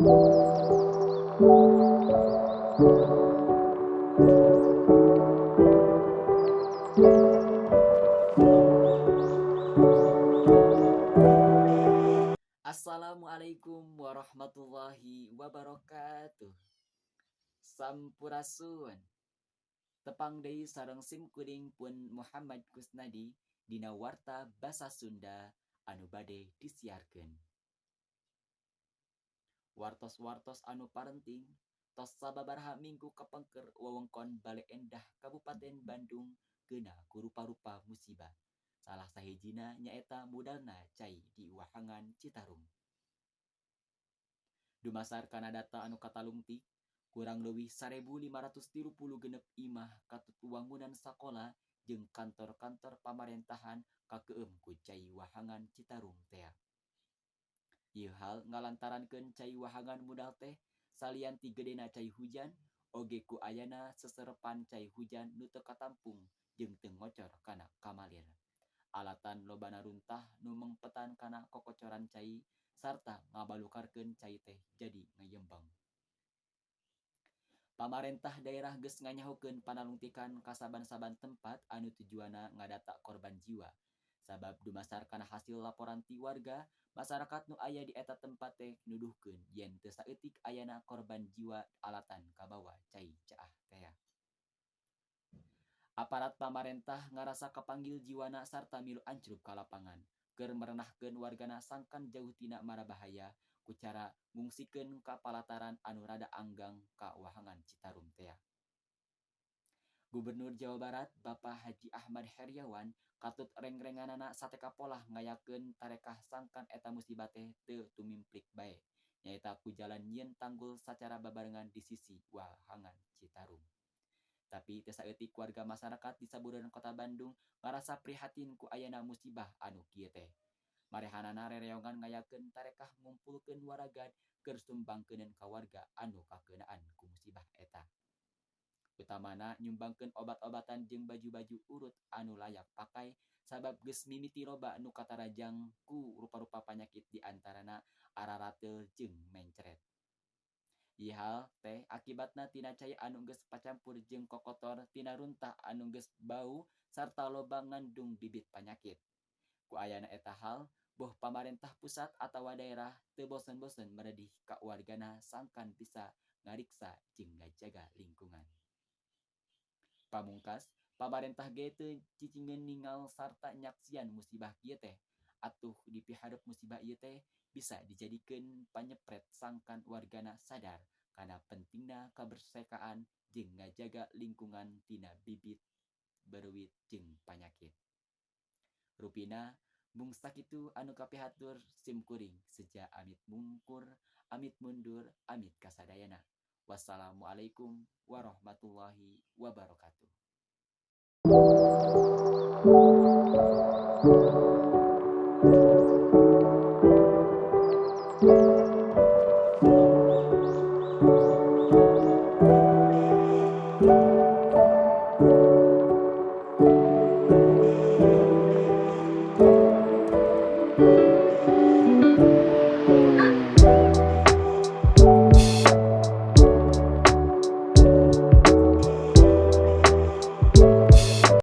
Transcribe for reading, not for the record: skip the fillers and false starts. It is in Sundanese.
Assalamualaikum warahmatullahi wabarakatuh. Sampurasun. Tepang deui sareng sim kuring pun Muhammad Kusnadi dina Warta Basa Sunda anu bade disiarkeun. Wartos-wartos anu parenting tos sababaraha minggu kapengker wewengkon Bale Endah Kabupaten Bandung keuna ku rupa-rupa musibah. Salah sahijina nyaeta mudalna cai di Wahangan Citarum. Dumasar kana data anu katalungtik, kurang leuwih 1.536 imah katut wangunan sakola jeung kantor-kantor pamarentahan kakeueum ku cai Wahangan Citarum tea. Ieu hal ngalantarankeun cai wahangan mudal teh salian ti gedena cai hujan, oge ku ayana seserepan cai hujan nu teu katampung jeung teu ngocor kana kamalir. Alatan lobana runtah nu mengpetan kana kokocoran cai sarta ngabalukarkeun cai teh jadi ngayembang. Pamarentah daerah geus nganyahokeun panalungtikan ka saban-saban tempat anu tujuanna ngadata korban jiwa. Sabab dumasar kana hasil laporan ti warga, masyarakat nu aya di eta tempat teh nuduhkeun yen teu saeutik ayana korban jiwa alatan kabawa cai caah tea. Aparat pamarentah ngarasa kapanggil jiwana sarta milu ancrub ka lapangan keur merenahkeun wargana sangkan jauh tina mara bahaya ku cara ngungsikeun ka palataran anu rada anggang ka Wahangan Citarum tea. Gubernur Jawa Barat Bapak Haji Ahmad Heryawan katut rengrenganana sateka polah ngayakeun tarekah sangkan eta musibah teh teu tumimplik bae, nyaeta ku jalan nyieun tanggul sacara babarengan di sisi Wahangan Citarum. Tapi teu saeutik warga masyarakat di saburan Kota Bandung ngarasa prihatin ku ayana musibah anu kieu teh. Marehanana rereongan ngayakeun tarekah ngumpulkeun waragad keur sumbangkeuneun ka warga anu kakeunaan ku musibah eta. Utamana nyumbangkeun obat-obatan jeung baju-baju urut anu layak pakai sabab geus mimiti loba nu katarajang ku rupa-rupa panyakit di antarana ararateul jeung mencret. Ieu hal teh akibatna tina cai anu geus pacampur jeung kokotor tina runtah anu geus bau sarta loba ngandung bibit panyakit. Ku ayana eta hal, boh pamarentah pusat atawa daerah teu bosen-bosen meredih ka wargana sangkan bisa ngariksa jeung ngajaga lingkungan. Pamungkas, pamarentah ge teu cicingeun ningal sarta nyaksian musibah kieu teh. Atuh dipihareup musibah ieu teh bisa dijadikeun panyepret sangkan wargana sadar kana pentingna kabersekaan jeung ngajaga lingkungan tina bibit berwit jeung panyakit. Rupina mung sakitu anu kapihatur sim kuring seja amit mungkur, amit mundur, amit kasadayana. Wassalamualaikum warahmatullahi wabarakatuh.